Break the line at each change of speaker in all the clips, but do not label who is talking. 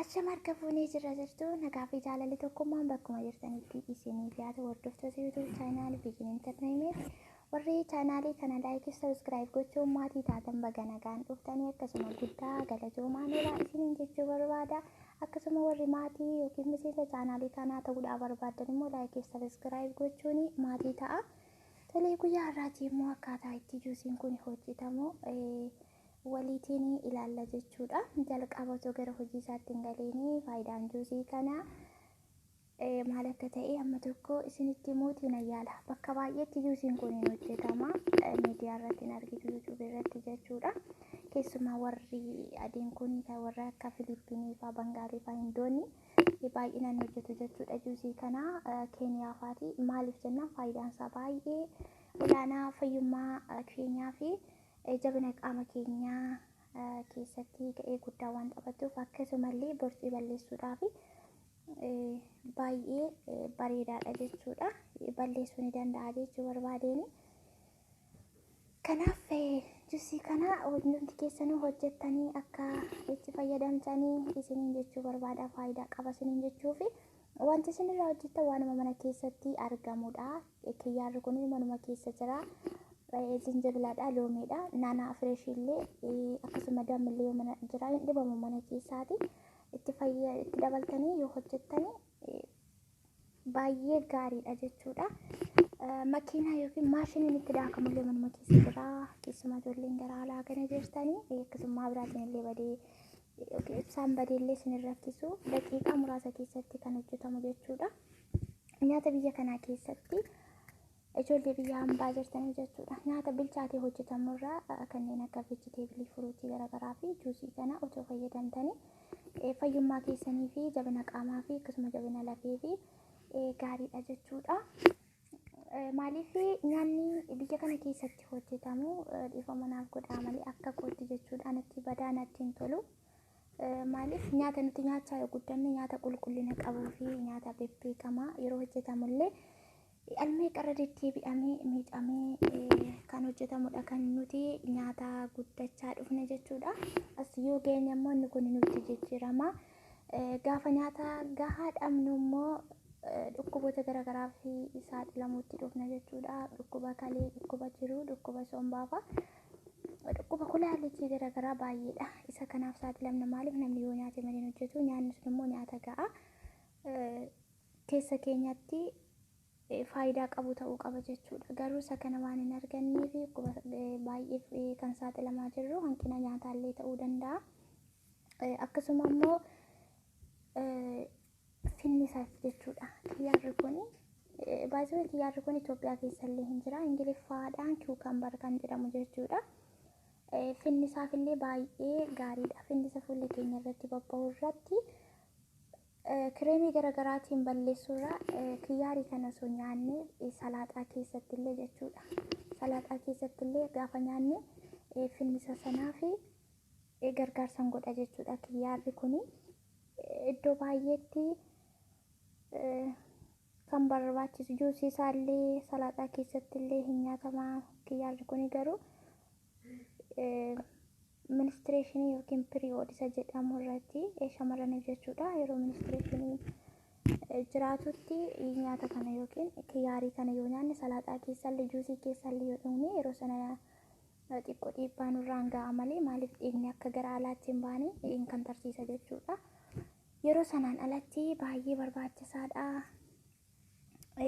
Achama harka fuunee jirra jirtu nagaa fi jaalalli tokkummaan bakkuma jirtanitti isiniif yaada hordoftoota YouTube channel Begin Entertainment warri chaanaalii kana like subscribe gochuun maatii taatan baga nagaan dhuftanii akkasuma guddaa galatoomaa nooraa isiniin jechuu barbaada. Akkasuma warri maatii yookiin miseensa chaanaalii kanaa ta'uudhaa barbaaddan immoo like subscribe gochuun maatii ta'a. Tolee, guyyaa har'aatii immoo akkaataa itti juusiin kun hojjetamu waliitiin ilaalla jechuudha. Jalqaba osoo gara hojii isaatti hin galiin faayidaan juusii kanaa maal akka ta'e amma tokko isinitti himuutiin ayyaala. Bakka baay'eetti juusiin kun hin hojjetama. Miidiyaa irratti hin argitu, YouTube irratti jechuudha. Keessumaa warri adiin kun kan warra akka Filippinii fa'aa, Bangaalii fa'aa, Hindoonni baay'inaan hojjetu jechuudha juusii kana, Keeniyaa fa'aati. Maaliif jennaan, faayidaan isaa baay'ee olaanaa, fayyummaa keenyaa fi jabina qaama keenyaa keessatti ga'ee guddaa waan taphatuuf, akkasumallee borcii balleessuudhaaf baay'ee bareedaadha jechuudha. Balleessuu ni danda'a jechuu barbaadeen. Kanaaf juusii kana hundumti keessanuu hojjettanii akka itti fayyadamtanii isiniin jechuu barbaada. Faayidaa qaba isiniin jechuufi wanti isin irraa hojjettan waanuma mana keessatti argamudha. Kiyyaarri kun manuma keessa jira. Zinjibilaadha, loomiidha, naanaa fresh illee, akkasuma dammillee yoo mana jira hin dhibamu mana keessaati. Itti dabaltanii yoo hojjettanii baay'ee gaariidha jechuudha. Makiinaa yookiin maashiniin itti daakamullee manuma keessa jira. Keessumaa ijoolleen gara alaa kana jirtanii akkasuma biraatiin illee badee yookiin ibsaan badee illee isin rakkisu, daqiiqaa muraasa keessatti kan hojjetamu jechuudha. Nyaata biyya kanaa keessatti ijoollee biyya hambaa jirtanii jechuudha. Nyaata bilchaatee hojjetamurraa kanneen akka vegetable, fruit garaagaraa fi juusii kana otoo fayyadamtanii fayyummaa keessanii fi jabina qaamaa fi akkasuma jabina lafee fi gaariidha jechuudha. Maaliif, nyaanni biyya kana keessatti hojjetamu, dhiifama naaf godhaa malee, akka kootti jechuudha, natti badaa, natti hin tolu. Maaliif, nyaata nuti nyaachaa yoo guddanne nyaata qulqullina qabuu fi nyaata bebbeekamaa yeroo hojjetamullee almee qarra deddeebi'amee miicamee kan hojjetamudha kan nuti nyaata guddachaa dhufne jechuudha. As yoo geenye immoo inni kun nutti jijjiirama. Gaafa nyaata gahaa dhabnu immoo dhukkuboota garaagaraaf saaxilamuutti dhufna jechuudha. Dhukkuba kalee, dhukkuba jiruu, dhukkuba sombaa fa'a. Dhukkuba kulaalitii garaagaraa baay'eedha. Isa kanaaf saaxilamna. Maaliif, namni yoo nyaate malee hin hojjetu. Nyaanni sun immoo nyaata ga'a. Keessa keenyatti faayidaa qabu ta'uu qaba jechuudha. Garuu isa kana waan hin arganneef dhukkuba baay'eef kan saaxilamaa jirru hanqina nyaataallee ta'uu danda'a. Akkasuma immoo finnisaaf jechuudha. Kiyyaarri kun baay'ee, kiyyaarri kun Itoophiyaa keessallee hin jira. Ingiliffaadhaan cucumber kan jedhamu jechuudha. Finnisaaf illee baay'ee gaariidha. Finnisa fuula keenya irratti bobba'u irratti kireemii garaagaraatiin balleessuurraa kiyyaarii kana osoo nyaanne, salaaxaa keessatti illee jechuudha. Salaaxaa keessatti illee gaafa nyaanne finnisa sanaaf gargaarsan godha jechuudha. Kiyyaarri kun iddoo baay'eetti kan barbaachisu, juusii isaallee salaaxaa keessatti illee hin nyaatama. Kiyyaarri kun garuu menstruation yookiin period isa jedhamu irratti shamarraniif jechuudha. Yeroo menstruation jiraatutti nyaata kana yookiin kiyyaarii kana yoo nyaanne, salaaxaa keessallee, juusii keessallee yoo dhugne, yeroo sana xiqqoo dhiibbaa nurraan ga'a malee, maaliif, dhiigni akka gara alaatti hin baane kan tarsiisa jechuudha. Yeroo sanaan alatti baay'ee barbaachisaadha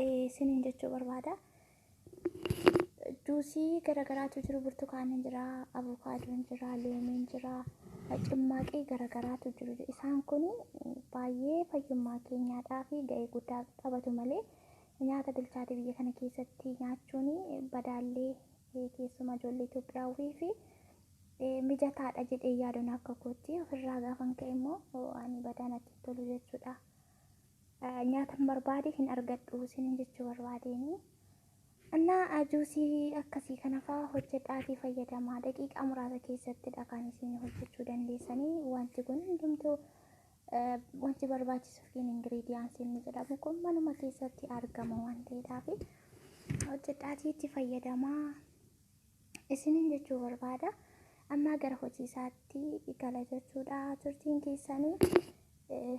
isiniin jechuu barbaada. Juusii garagaraatu jiru. Burtukaanni jira, avokaadoon jira, loomiin jira, cimmaaqii garagaraatu jiru. Isaan kun baay'ee fayyummaa keenyaadhaa fi ga'ee guddaa taphatu malee nyaata bilchaate biyya kana keessatti nyaachuun badaallee keessumaa ijoollee Itoophiyaawii fi mijataadha jedhee yaaduun akka kootti ofirraa gaafan ka'e immoo ani badaa natti tolu jechuudha. Nyaata barbaade hin argadhu isiniin jechuu barbaadeenii. Innaa juusii akkasii kana fa'aa hojjedhaatii fayyadamaa. Daqiiqaa muraasa keessattidha kan isin hojjechuu dandeessanii. Wanti kun hundumtuu, wanti barbaachisu yookiin ingredients inni jedhamu kun manuma keessatti argama waan ta'eedhaaf hojjedhaatii itti fayyadamaa isiniin jechuu barbaada. Amma gara hojii isaatti gala jechuudha. Turtiin keessanii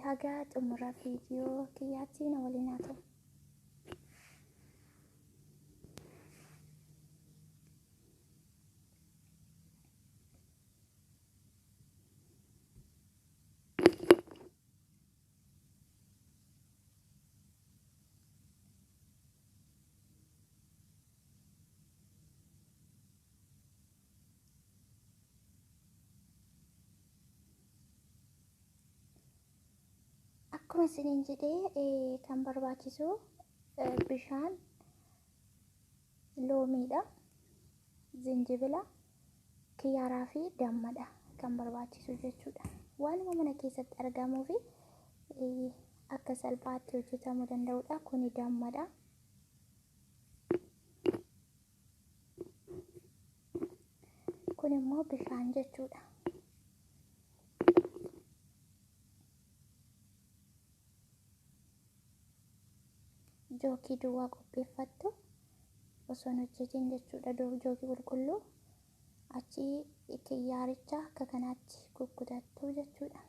Haga xumura viidiyoo kiyyaatti na waliin haa ta'u. Akkuma isiniin jedhee kan barbaachisu bishaan, loomiidha, zinjibila, kiyyaaraa fi dammadha kan barbaachisu jechuudha. Waanuma mana keessatti argamuu fi akka salphaatti hojjetamuu danda'udha. Kuni dammadha. Kun immoo bishaan jechuudha. Jookii duwwaa qopheeffattu osoo hin hojjetin jechuudha. Jookii qulqulluu achi kiyyaaricha akka kanaatti kukkutattu jechuudha.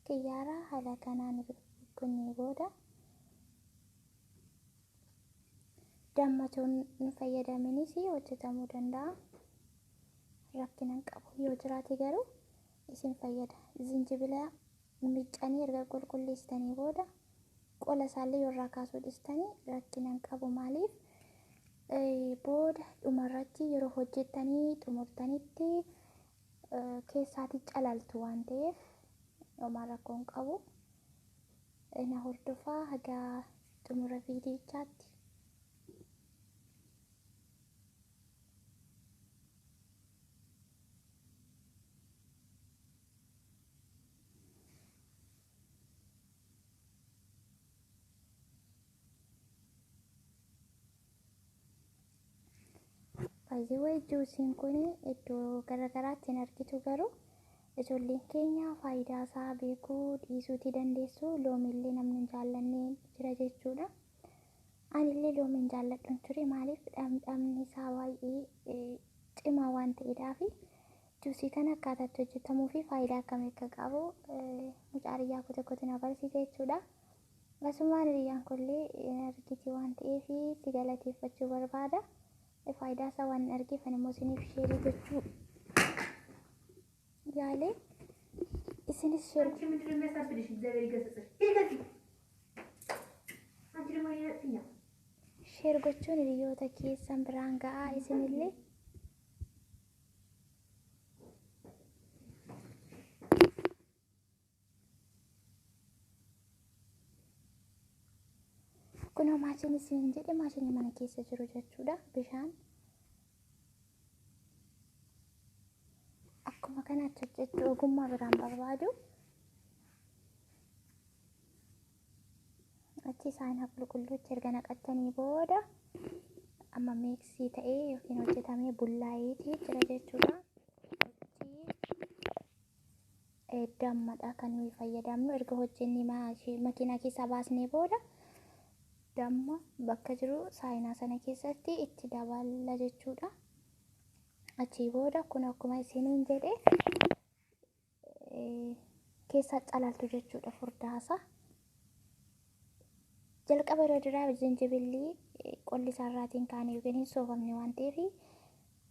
Kiyyaara haala kanaan kunnee booda damma osoo hin fayyadaminis hojjetamuu danda'a. Rakkina hin qabu. Yoo jiraate garuu isin fayyada. Zinjibila miccanii erga qulqulleessitanii booda qola isaallee yoo irraa kaasuu dhiistanii rakkina hin qabu. Maaliif booda dhumarratti yeroo hojjettanii xumurtanitti keessaatii calaltu waan ta'eef homaa rakkoo hin qabu. Na hordofaa haga xumura viidiyichaatti. Baay'ee juusiin kun iddoo garagaraatti hin argitu, garuu ijoolleen keenya faayidaa isaa beekuu dhiisuutii dandeessu. Loomiillee namni hin jaallanne jira jechuudha. Anillee loomii hin jaalladhu ture, maaliif dhamdhamni isaa baay'ee cimaa waan ta'eedhaafi. Juusii kana akkaataa itti hojjetamuu fi faayidaa akkamii akka qabu mucaa hiriyaa koo tokkotu na barsiise jechuudha. Asumaan hiriyyaan koollee argiti waan ta'eef si galateeffachuu barbaada. Faayidaa isaa waan hin argeef ani immoo isiniif share gochuu yaale, isinis share
አንቺ ምንድን ነው የሚያሳብድሽ? እግዚአብሔር ይገስጽሽ። ሂጂ ከዚህ። አንቺ ደግሞ እኔን
share gochuun hiriyoota keessan biraan ga'aa isinillee. Kunoo maashinii isiniin jedhe, maashinii mana keessa jiru jechuudha. Bishaan akkuma kanatti hojjechuu ogummaa biraan barbaadu. Achi saayinaa qulqulluutti erga naqattanii booda amma mix ta'ee yookiin hojjetamee bullaa'eetii jira jechuudha. Dammadha kan nuyi fayyadamnu. Erga hojjennee makiinaa keessaa baasnee booda damma bakka jiru saayinaa sana keessatti itti daballa jechuudha. Achii booda kun akkuma isiniin jedhe keessa calaltu jechuudha furdaasa. Jalqaba irra duraa jinjibilli qolli isaarraatiin kaane yookiin hin soofamne waan ta'eef,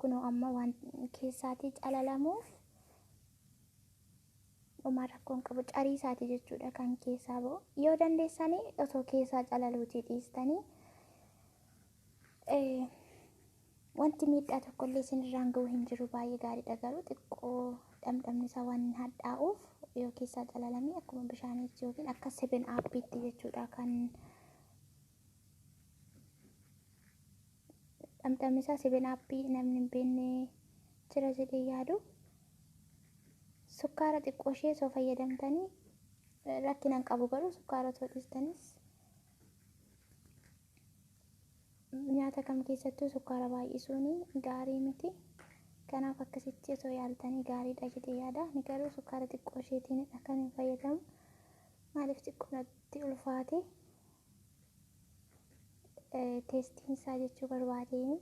kunoo amma waan keessaatii calalamuuf homaa rakkoon qabu, carii isaati jechuudha kan keessaa ba'u. Yoo dandeessanii osoo keessaa calaluutii dhiistanii wanti miidhaa tokkollee isinirraan ga'u hin jiru, baay'ee gaariidha, garuu xiqqoo dhamdhamni isaa waan hadhaa'uuf yoo keessaa calalamee akkuma bishaaniitti yookiin akka Seven Upiitti jechuudha kan dhamdhamni isaa. Seven Up namni hin beekne jira jedhee yaadu. Sukkaara xiqqoo ishee osoo fayyadamtanii rakkina hin qabu, garuu sukkaara osoo dhiistanis, nyaata kam keessattuu sukkaara baay'isuun gaarii miti. Kanaaf akkasitti osoo yaaltanii gaariidha jedhee yaada. Ani garuu sukkaara xiqqoo isheetiinidha kan hin fayyadamu. Maaliif xiqqoo natti ulfaate teestiin isaa jechuu barbaadeen.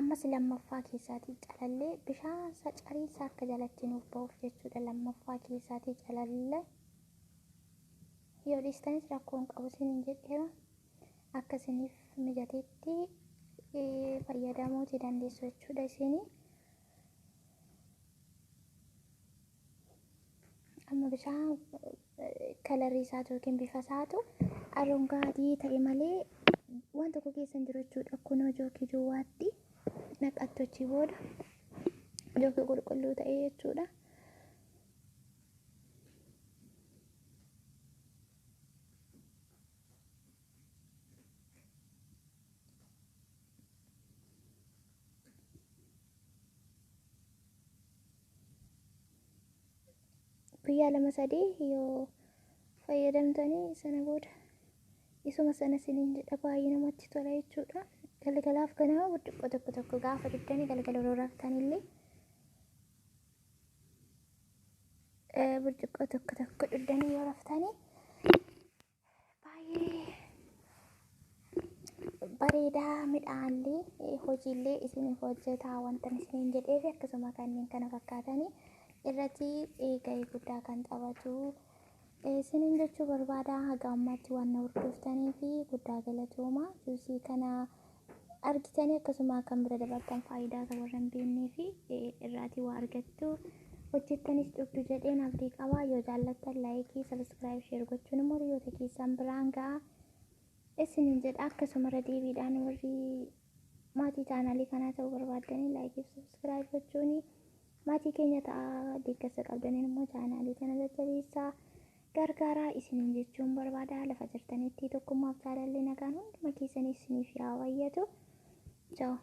Ammas lammaffaa keessaatii calallee bishaan isaa cariinsa akka jalatti nuuf ba'uuf jechuudha. Lammaffaa keessaatii calalle yoo dhiistanis rakkoo hin qabu isiniin jedheera. Akka isiniif mijatetti fayyadamuuti dandeessu jechuudha isinii. Amma bishaan kalarii isaatu yookiin bifa isaatu arongaadii ta'e malee waan tokko keessa hin jiru jechuudha. Kunoo jookii duwwaatti naqattu achii booda jookii qulqulluu ta'e jechuudha. Guyyaa 2 3 yoo fayyadamtanii sana booda isuma sana isiniin jedha, baay'ee namatti tola jechuudha. Galgalaaf ganama burcuqqoo tokko tokko gaafa dhugdanii galgala yeroo raftanillee burcuqqoo tokko tokko dhugdanii yoo raftanii baay'ee bareedaa, midhaanillee hojiillee isiniif hojjetaa wanta isiniin jedheef akkasuma kanneen kana fakkaatanii irratti gahee guddaa kan taphatu isiniin jechuu barbaada. Haga ammaatti waan na hordoftanii fi guddaa galatooma. Juusii kana argitanii akkasuma kan bira dabartan faayidaa isaa warra hin beeknee fi irraatii waa argattu, hojjettanis dhugdu jedheen abdii qaba. Yoo jaallattan like, subscribe, share gochuun immoo hiriyoota keessan biraan ga'a isiniin jedha. Akkasuma irra deebiidhaan warri maatii chaanaalii kanaa ta'uu barbaaddanii like fi subscribe gochuun maatii keenya ta'a. Deeggarsa qabdaniin immoo chaanaalii kana jajjabeessaa, gargaaraa isiniin jechuun barbaada. Lafa jirtanitti tokkummaaf jaalalli nagaan hunduma keessanii isiniif yaa baay'atu. Ciao.